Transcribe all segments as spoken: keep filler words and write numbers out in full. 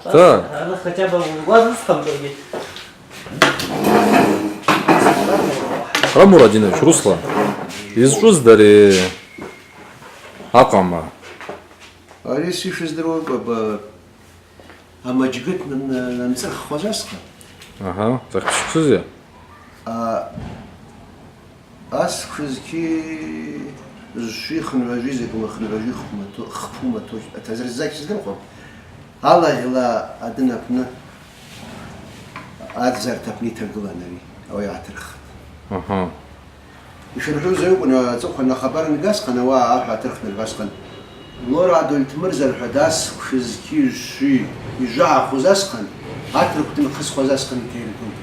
Да. Она хотя бы в глаз схватила. Ра Мурадинович, Руслан, йызчӏвызда ари акъама? Ари сишыздыргӏвакӏва ба, амаджгыт нан-, нанцӏырххуаз асхъан. Ага, цӏахпщ квсызйа? А, Ас квшизки зшви хынгӏважви, закӏума хынгӏважви хпума то-, хпума точ-, атазрыззак сыздырхуам. Алагъьла адын апны адзарт апны йтагылан ари, ауи йгӏатырххтӏ. Ага. Йшырхӏвуз айукӏван, ацӏыхъван ахабар ангасхъан, ауаъа ахӏва атырхын ргвасхъан. Лора Адольтмырза рхӏвада, ас квшизки зшви йжвагӏахуз асхъан, атрыкв дынхъысхуаз асхъан йтайыргылтӏ.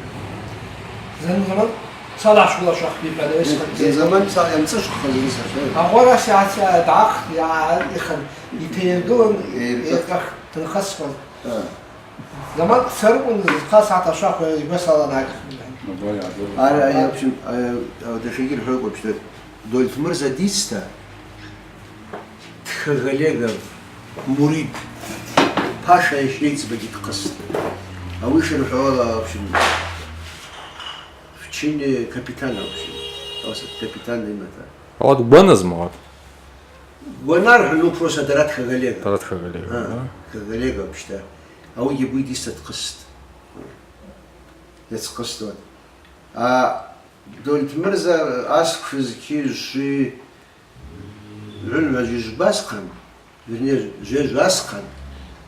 Зын-, зын-, заман салахь швула швахпипа, да, ес-, зын-, заман са-, йамцӏышвхъа зын саша. Агъвара сиатса дгӏахъ-, йа-, йхын, йтайыргылын, йайыргылын. Йайыргылын. Йахъ-, дынхъысхуаз. А. Заман саркъвын зхъа сагӏат ашвахъа йгвасалан акӏвын. Ара, ай, в общем, ай, ай, дашагьи рхӏвакӏ вообще. Дольтмырза дицта, Тхагалегов мурид Паша йащайцбагьи дхъыст. Ауи шырхӏвауала, в общем, в чине капитана, в общем. Ауаса капитан имата. Ауат гваназма ауат? Гванархӏвын, ну, просто дара Тхагалегов. Дара Тхагалегов, а, да? Тхагалегов, пшта. Ауигьи буи дицта дхъыст. Йацхъыстуан. А Дольтмырза ас квшизки зшви гӏвынгӏважви жвба асхъан, вернее, жвежв асхъан,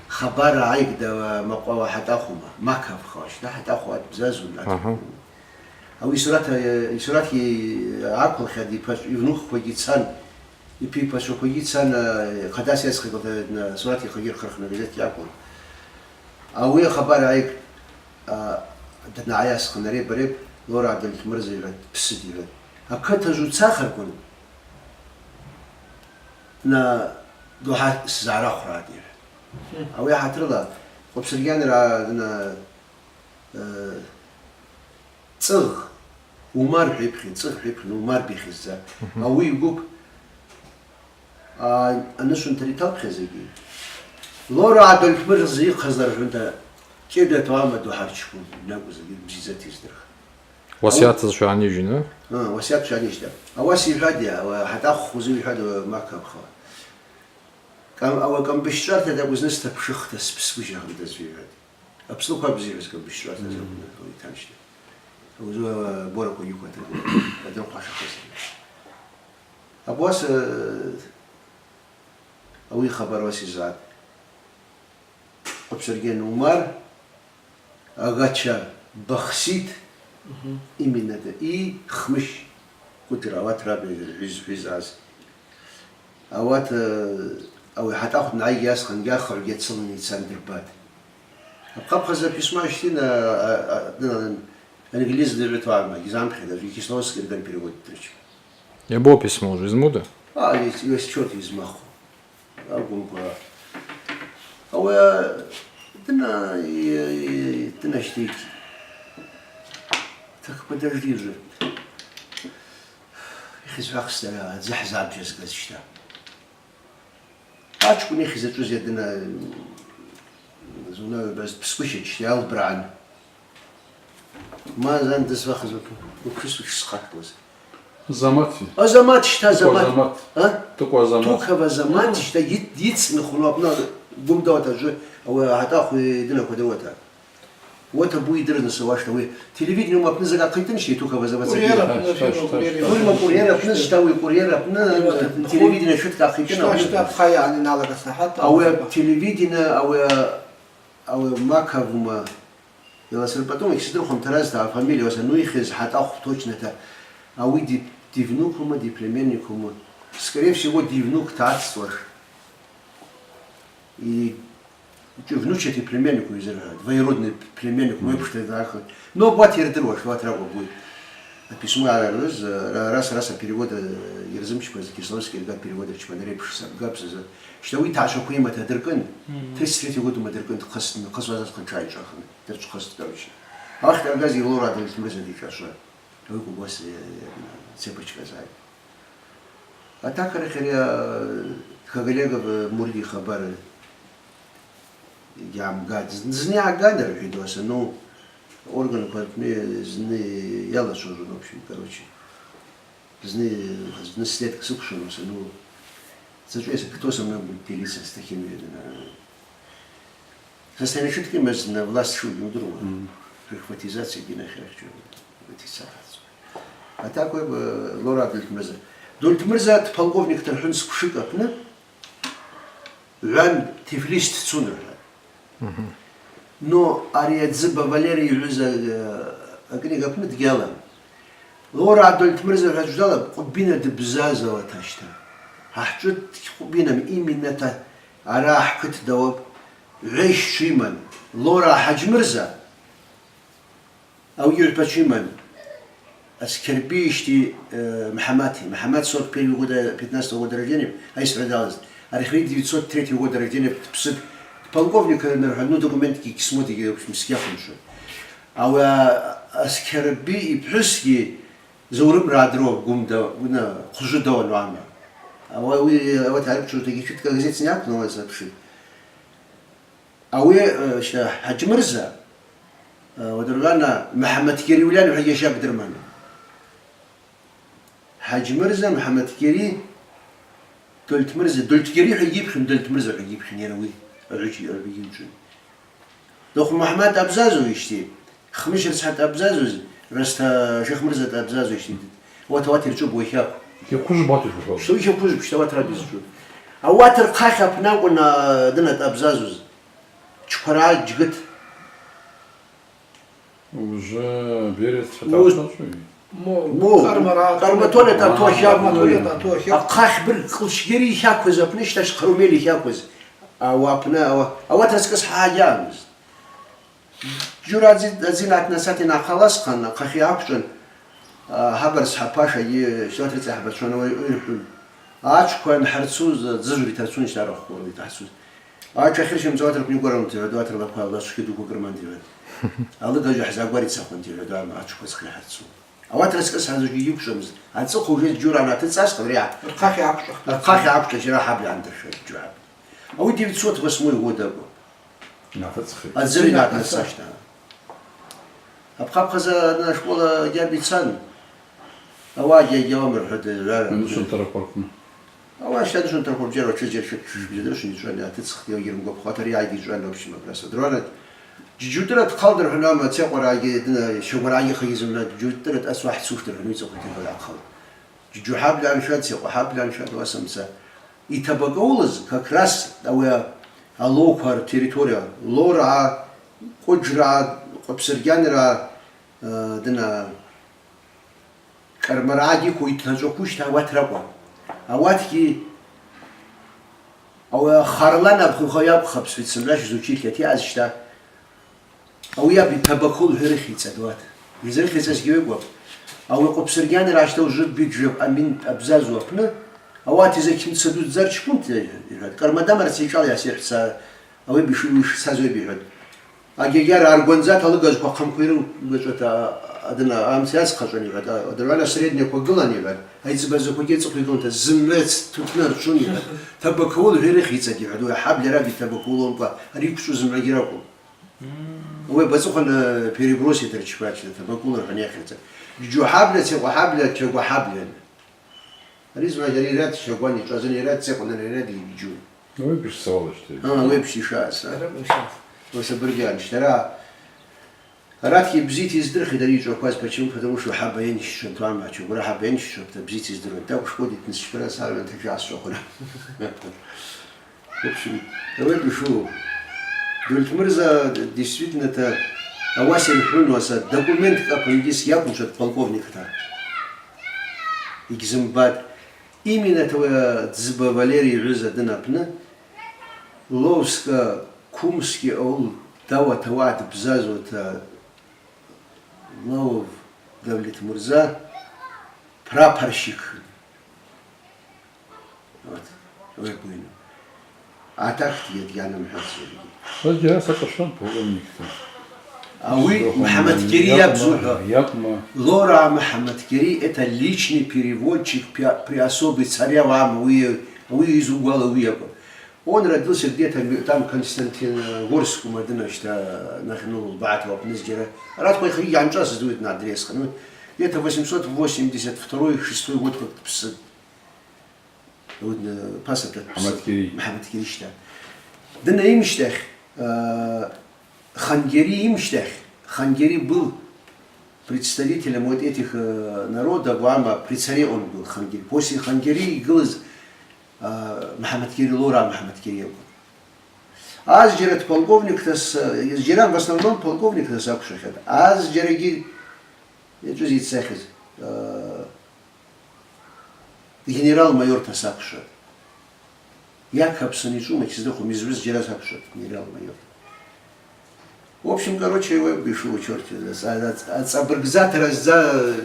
хабар гӏайгда макъвала Хӏатӏахъвма, Маков хауаш, да, Хӏатӏахъвма ат бзазун, ат. Ага. Ауи йсурат, йсурат йгӏаквылхьан, йпачӏ-, йвнухквагьи цан, йпи йпачваквагьи цан, хъадас йацхъагылта, сурат йхъагьи рхъырхын, газет йакӏвын. Ауи ахабар гӏайгтӏ, а, дангӏайасхъан, ари бареб, Лора Адольтмырза йгӏватӏ, дпсытӏ йгӏватӏ. Акыт ажву цахырквын, на духӏа сзагӏарахвра йгӏватӏ. Ауи ахӏатрыла Къвыпсыргьанра, на, э, Цӏыгъ Умар хӏва йпхьин, Цӏыгъ хӏва йпхьин, Умар бихьызза. Мгм. Ауи йгвып, а, анышвынтара йталпхьазгьи. Лора Адольтмырза йыхъазла рхӏвунта, кӏьыда туама духӏарчпун, йнакӏвызгьи бзидздзата йыздырх. Уасиат зшва анижьына? А, уасиат зшва анижьта. Ауаса йхӏватӏйа, ауи Хӏатӏахъвма йхӏватӏ, Маков хва. Къам-, ауи Къамбыжьчӏварта дакӏвызныста пшыхта спсгвыжь агъымтӏ азви йхӏватӏ. Апслухва бзигӏваз Къамбыжьчӏварта закӏвын, ауи йтанчта. Ауи, а, бораква йыквата, адрыхъвашахъаз. Абуаса, а, ауи хабар уаса йзгӏат. Къвыпсыргьан Умар, Агъача Бахсит, мгм, именно да, и Хмыщ Кӏвыдра, ауат раб гьиз-, гьиз-, гьизгӏаз. Ауат, э, ауи Хӏатӏахъв дангӏайгьи асхъан, ахыгӏвгьи ацалын йцан дырбатӏ. Абхъа-абхъазла письмо ащтина, а, а, а, англизла йгӏвату агьзамхъи, даже Кисловодский рдан перевод дырчпа. Йабо письмо уже йызмуда? А, весь, весь чёрт йызмаху. Агвымкӏва. Ауи дына, и, и, дынащтитӏ. Так, подожди же. Йхьиз гӏвахъсдара, дзы хӏзабжьазгаз щта. Ачкӏвын йхьиз ачӏвыз йадына, зуна баз псгвыщачта йалбрагӏан. Ма зан дызвахыз упхӏвыс ушсхъатуаз. Азамат. Азамат щта, Туква Азамат. Азамат. А? Туква Азамат. Туква Азамат щта, йит-, йицнхуну апны гвымдауата жвы, ауи Хӏатӏахъв йдынаква дауата. Уата буи йдырныс ауашта, уи телевидениум апны закӏ ахъитын щта, Туква Азамат закӏ. Курьер апны, Щта, фирма щта, Курьер. Щта. Фирма Курьер апны щта, уи Курьер апны, Уата, телевидение швыдкӏ ахъитын, щта, апны. Щта, пхайа ани налага сахьат, Ауи а телевидение, ауи, ауи Маковма. Йаласырпӏатӏума, йсыздырхуам таразта афамилия, уаса нуйхьыз Хӏатӏахъв точнота. Ауи ди-, дивнукума, диплемянникума? Скорее всего, дивнук тацтуаш. И внучатый племяннику йзырхӏватӏ, двоюродный племяннику, мгм, уепшта йдахатӏ. Но абуат йырдыруаш, ауат ракӏвпӏ ауи. А письмо йгӏаргӏвыз, ра-, раса-раса перевод, э, йырзымчпаз, Кисловский ргван перевод рчпан, репш сабгапӏ сазы. Щта уи ташаквима тадыркӏын, мгм, тридцать третий годума дыркӏын, дхъысын, дхъысуаз асхъан тшайчӏвахын. Дырчӏвхъыстӏ, короче. Ахъ дъагаз Лора Адольтмырза дичӏвашва. Ауи Къвбас, э, э, цепочка згӏайа. А так арахьари, э, Тхагалегов, э, мурид йхабар. Йгьгӏамгатӏ. Зны, зны йгӏаган, рхӏвитӏ, уаса, ну, органква апны зны йалачважвун, в общем, короче. Зны, зны след ксыквшвун, уаса, ну, зачем, кто со мной будет делиться с такими, э, состояние, что такое, власть, что не удруга. Мгм. Прихватизация, гинахерах, что в этих самых. А такой, э, Лора Дольтмырза. Дольтмырза полковник тархун сквшыкӏ апны, гӏван Тифлис дцун рхӏватӏ. Мгм. Но ари Адзыба Валерий йгӏвыз, э, акнига апны дгьалан. Лора Дольтмырза рхӏватӏ жвдала Къвбина дбзазауа тащта. Гьахчӏвытӏ Къвбинам, именно та ара хӏкыт дауапӏ. Гӏвещ чуйман. Лора Хӏаджмырза. Ауи йырпачиман Аскербийшти, э, Мхьамати. Мхьамат сорок первого года, пятнадцатого года рождения, айсра далаз. Архиви девятьсот третьего года рождения, псыд. Полковник, э, ну, документки кисмотиги, в общем, скяхуншу. Ауи, а, Аскерби йпхӏвысги Заурым Радров гумда, уна, хъужу дауан уама. Ауи, ауи, ауат арыпчуртаги чутка газетсни аквнала сообщить. Ауи, э, ща, Хӏаджмырза, э, уадыргъана Мхьаматгьари улян хӏва йаща гдырман. Хӏаджмырза, Мхьаматгьари, Дольтмырза, Дольтгьари хӏва йгьипхьун, Дольтмырза хӏва йгьипхьун, йара уи, агӏвычи, агӏвычи йучӏвун. Доху Мухӏаммад абзазу ишти? Хмыш рцхӏа дъабзазуз, раста Шихмырза дъабзазуз, уат, уат йырчӏву бухӏвакӏ. Йхъужу бату шухӏваз? Что йхъужу, пшта уат раби зчӏву. Ауат рхъахь апны акӏвын, а, дына дъабзазуз. Чквара джьгыт. Уже берец Ну, хӏатахъачӏву? Мо, Мо, Къарматола тӏату ахӏвакӏ. Къарматола тӏату ахӏвакӏ. Ахъахь бир Кьылчгьари йхаквыз апны, щташ Хъарумели йхаквыз. Ауапны, ауа, ауат рацкӏыс хӏагьамыз. Джура адзи-, адзинат насатин ахъаласхъан, ахъахь йгӏаквчӏван, а, хабар схӏапашагьи, щтат рыцӏа хабар чван, уай, уай рхӏвун. Ачвква нхӏырцуз, дзыжври тарцун щтара хкварли тахсуз. Ачва хиршим цаватра кунигварам тивад, ватра лаква лачвки дугу гырман тивад. Алыгажа хӏзагвари цахун тивад, ама ачвква цхърихӏырцу. Ауат рацкӏыс хӏазуги йыквчӏвамыз. Ацӏыхъва уже джура анатыцӏасхъан, риа. Рхъахь йгӏаквчӏвахтӏ. Рхъахь йгӏаквчӏвахтӏ, риа хӏабла андыршва джура. Ауи девятьсот восьмой год акӏвын. Йнатыцӏхитӏ. Адзыгъв йнатыцӏхитӏ. Апхъа-апхъаза ана школа гьабицан. Ауагьи гьауамырхӏватӏ, гӏвара. Анушан тараква рпны. Ауа щта анушан тараква рпны, джьара тшыжь, тшыжь, тшыжь, тшыжь, тшыжь, йнатыцӏхтӏ, йогьи рымгвапхатӏ, ари айгьи чӏван, в общем, просто. Дурана, джуджутӏра дхъалдырхӏван ама, цекъвара агьи, дына, щагвара агьи хайызмна, джуджутӏра дъасуахӏ цуштырхӏван, уи цӏыхъва тиргьала ахъал. Джуджу хӏабла аншат, цекъва хӏабла аншат, уасамца. Йтабакаулыз как раз ауи алоква ртерритория, Лоргӏа, Къвыджргӏа, Къвабсыргьанргӏа, э, дына, Кӏармаргӏагьи кву йтачӏвакву щта ауат ракӏван. Ауатгьи, ауи Харлан абхъвы йакӏвхапӏ, спецназначенный учитель атиъаз щта. Ауи йаб Йтабакул хӏвирихицӏа дуат. Йзырхицӏазгьи уи акӏвапӏ. Ауи Къвабсыргьанргӏа щта ужвы биджвев Амин абзазу апны, ауат йзакьымца дудзар чпунт, йхӏватӏ. Кӏармадамарца йшӏал йасихӏвца, ауи бишу, йшцаз уи бихӏватӏ. Агьагьара аргвандзата алыгажвква хъамква йрыгачӏвата, адына, амца йацхъачӏван йхӏватӏ, адыргӏвана средняква гылан йхӏватӏ, айцӏбазаквагьи ацӏыхъва йгылан, зымгӏва тутны рчвун йхӏватӏ. Табакаул хӏвирихицӏатӏ йхӏватӏ, уи хӏаблара аби Табакаул уымкъва, ари йквчӏву зымгӏвагьи ракӏвым. Ауи ацӏыхъван перебросить рчпачта, Табакаул рхӏван йахъицӏатӏ. Джуджу хӏабла, цекъва хӏабла, чагва хӏабла. Ари зымгӏва ари йрат, щагван йчӏвазын йрат, цекъван йрат, йджу. Ауи бищ сауал ащтагьи. А, ауи бищ йшаъаз, а. Араб йшаъаз. Уаса быргьан, щтара. Аратгьи бзита йыздырхитӏ ари йчӏвакваз, почему? Потому что хӏаба йанщтшан, туама, чагвара хӏаба йанщтшапӏта бзита йыздырхуан. Такӏву школди тынцчпара сагъван тажа асчӏвахуна. В общем, давай пишу. Дольтмырза, действительно-то, ауаса йхӏвун, уаса документ къапынгьи йаквынчватӏ полковникта. Йгьзымбатӏ. Именно Дзыба Валерий йгӏвыз адын апны, Ловска, Кумский аул дауата уагӏа дбзазуата Ловов Давлетмырза прапорщик. Вот. Уи буйну. А так йадгьана мхӏвацирги. Саджара сакъашван полковникта. Ауи Мхӏаматгьари йабзухӏва. Йакъма. Лора Мхӏаматгьари, это личный переводчик при, при особой царя вам, уи, уи изугвала уи йакӏван. Он родился где-то м-, там Константиногорск, Мадина, щта, нахь, ну, Лбатова апны зджьара. Арат къвайхъа йгьгӏанчӏвасызтӏ ауи адрессхъа. Ну, где-то восемьсот восемьдесят второй, шестой год как-то псы. Ауи, э, пасата псы. Мухаммадгери. Мухаммадгери щта. Дынйайымщтахь, э, Хангери йымщтахь, Хангери был представителем вот этих, э, народов, ама при царе он был Хангери. После Хангери йгылыз, э, Мухаммадгери, Лора Мухаммадгери акӏвын. Азджьара дполковникта с-, зджьара в основном полковникта сакӏвшахьан. Азджьарагьи йачӏвыз йцахьыз, э, генерал-майорта сакӏвшахьан. Йакапсун йчӏвума, йгьсыздырхуам, йызгӏвыз зджьара сакӏвшахьан, генерал-майор. В общем, короче, его бешу, черт, ацӏабыргзата раздза,